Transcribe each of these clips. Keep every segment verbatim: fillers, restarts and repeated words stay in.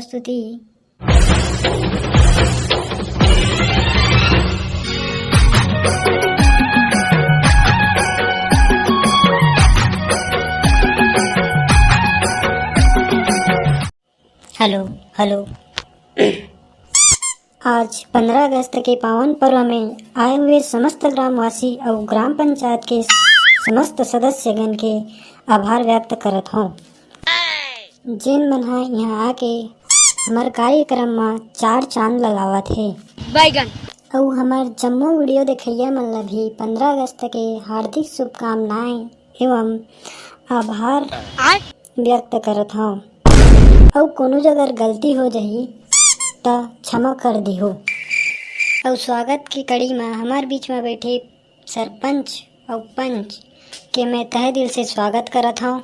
प्रस्तुति। Hello, hello. आज पंद्रह अगस्त के पावन पर्व में आए हुए समस्त ग्रामवासी अउ ग्राम पंचायत के समस्त सदस्यगण के आभार व्यक्त करत हौं, जेन मन ह इहाँ आके हमर कार्यक्रम म चार चांद लगावत हे। बैगन। अउ हमर जम्मो वीडियो देखइया मन ल भी पंद्रह अगस्त के हार्दिक शुभकामनाएं एवं आभार आय। व्यक्त करत हौं। अउ कोनो जगह गलती हो जाही, त क्षमा कर दिहो। अउ स्वागत के कड़ी म हमर बीच म बैठे सरपंच अउ पंच के मैं तहे दिल से स्वागत करत हौं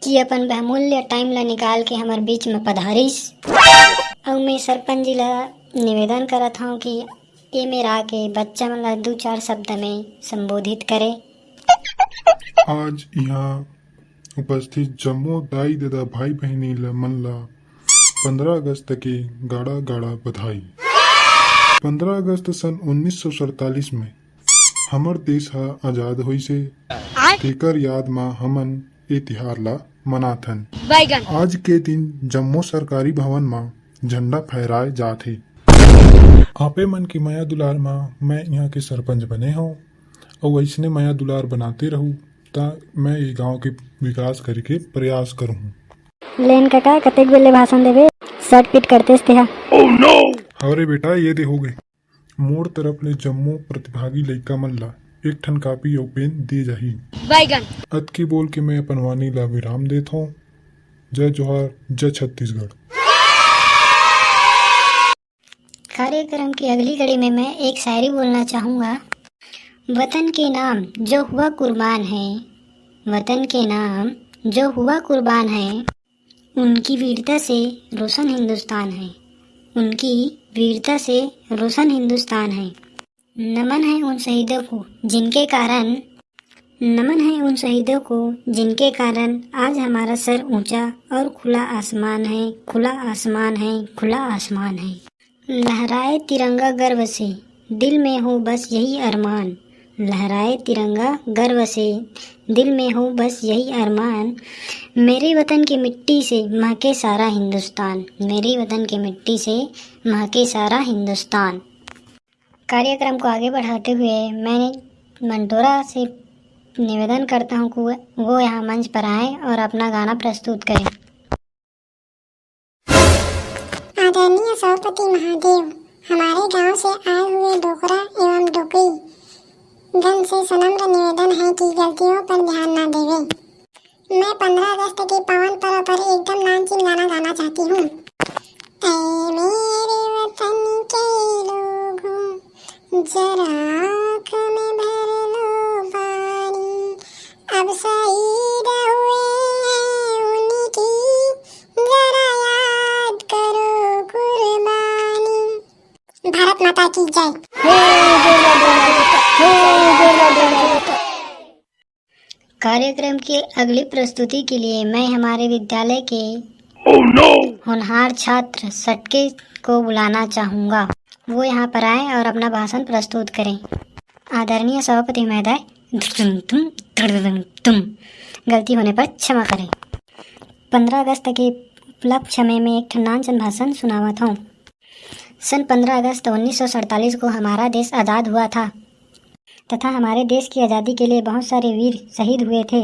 कि अपन बहुमूल्य टाइम ला निकाल के हमर बीच म पधारिस। अउ मैं सरपंच जी ला निवेदन करत हौं कि ए मेर आके बच्चा मन ला दू चार शब्द में संबोधित करे। आज इहाँ उपस्थित जम्मो दाई ददा भाई बहिनी ल मन ला पंद्रह अगस्त के गाड़ा गाड़ा बधाई। पंद्रह अगस्त सन उन्नीस सौ सैंतालीस में हमर देश ह आजाद होइस हे। तेकर याद म हमन ए तिहार ला मनाथन। बैगन। आज के दिन जम्मो सरकारी भवन म झंडा फहराए जात हे। आपे मन के मया दुलार म मैं इहाँ के सरपंच बने हौं, अउ अइसने मया दुलार बनाते रहू, त मैं ये गांव के विकास करे के प्रयास करूँ। लेन कका, कतेक बेर ले भाषण देबे? सट पिट करतेस तेहा। हव रे बेटा, ये दे हो गए। मोर तरफ ले जम्मो प्रतिभागी लइका मन ला एक ठन कॉपी अउ पेन दे जाही। बैगन। अतके बोल के मैं अपन वाणी ला विराम देत हौं। जय जोहार, जय छत्तीसगढ़। कार्यक्रम की अगली कड़ी में मैं एक शायरी बोलना चाहूँगा। वतन के नाम जो हुआ कुर्बान है, वतन के नाम जो हुआ कुर्बान है, उनकी वीरता से रोशन हिंदुस्तान है, उनकी वीरता से रोशन हिंदुस्तान है। नमन है उन शहीदों को जिनके कारण, नमन है उन शहीदों को जिनके कारण आज हमारा सर ऊंचा और खुला आसमान है, खुला आसमान है, खुला आसमान है। लहराए तिरंगा गर्व से, दिल में हो बस यही अरमान। लहराए तिरंगा गर्व से, दिल में हो बस यही अरमान। मेरे वतन की मिट्टी से महके सारा हिंदुस्तान, मेरे वतन की मिट्टी से महके सारा हिंदुस्तान। कार्यक्रम को आगे बढ़ाते हुए मैं मंटोरा से निवेदन करता हूँ कि वो यहाँ मंच पर आएं और अपना गाना प्रस्तुत करें। आदरणीय सभापति महादेव, हमारे गांव से आए हुए डोकरा एवं डोकरी गण से सनम्र निवेदन है कि गलतियों पर ध्यान न देवे। मैं पंद्रह अगस्त के पावन पर्व पर एकदम नानचीन गाना गाना चाहती हूँ। ऐ मेरे वतन के लोगों, जरा आँख में भर लो पानी, अब शहीद हुए हैं उनकी, जरा याद करो कुर्बानी। भारत माता की जय। कार्यक्रम की अगली प्रस्तुति के लिए मैं हमारे विद्यालय के होनहार छात्र सटके को बुलाना चाहूँगा। वो यहाँ पर आए और अपना भाषण प्रस्तुत करें। आदरणीय सभापति महोदय, तुम, तुम, तुम, गलती होने पर क्षमा करें। पंद्रह अगस्त के उपलक्ष्य में मैं एक ठन नानचन भाषण सुनावत हूँ। सन पंद्रह अगस्त उन्नीस सौ सैंतालीस को हमारा देश आज़ाद हुआ था तथा हमारे देश की आज़ादी के लिए बहुत सारे वीर शहीद हुए थे।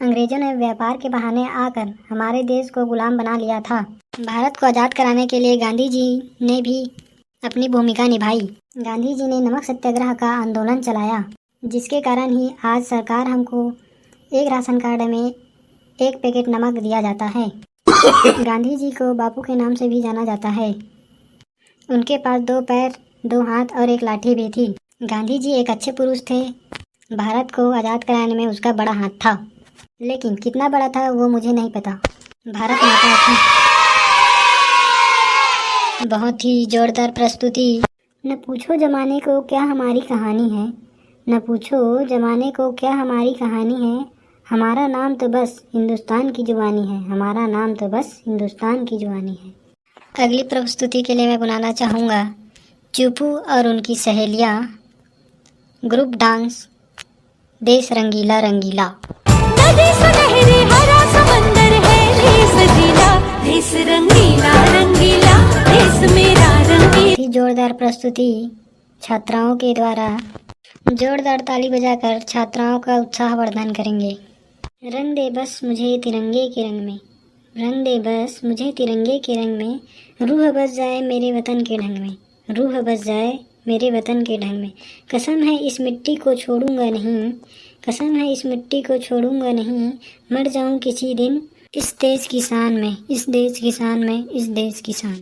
अंग्रेजों ने व्यापार के बहाने आकर हमारे देश को गुलाम बना लिया था। भारत को आज़ाद कराने के लिए गांधी जी ने भी अपनी भूमिका निभाई। गांधी जी ने नमक सत्याग्रह का आंदोलन चलाया, जिसके कारण ही आज सरकार हमको एक राशन कार्ड में एक पैकेट नमक दिया जाता है। गांधी जी को बापू के नाम से भी जाना जाता है। उनके पास दो पैर, दो हाथ और एक लाठी भी थी। गांधी जी एक अच्छे पुरुष थे। भारत को आज़ाद कराने में उसका बड़ा हाथ था, लेकिन कितना बड़ा था वो मुझे नहीं पता। भारत माता की बहुत ही जोरदार प्रस्तुति। न पूछो जमाने को क्या हमारी कहानी है, न पूछो जमाने को क्या हमारी कहानी है। हमारा नाम तो बस हिंदुस्तान की जुबानी है, हमारा नाम तो बस हिंदुस्तान की जुबानी है। अगली प्रस्तुति के लिए मैं बुलाना चाहूँगा चुपू और उनकी सहेलियाँ, ग्रुप डांस, देश रंगीला रंगीला। नदी सुनहरी, हरा समंदर है देश जिला, देश रंगीला रंगीला, देश मेरा रंगीला। बहुत ही जोरदार प्रस्तुति छात्राओं के द्वारा। जोरदार ताली बजाकर छात्राओं का उत्साहवर्धन करेंगे। रंग दे बस मुझे तिरंगे के रंग में, रंग दे बस मुझे तिरंगे के रंग में, रूह बस जाए मेरे वतन के ढंग में, रूह बस जाए मेरे वतन के ढंग में। कसम है इस मिट्टी को छोड़ूंगा नहीं, कसम है इस मिट्टी को छोड़ूंगा नहीं, मर जाऊं किसी दिन इस देश की शान में, इस देश की शान में, इस देश की शान।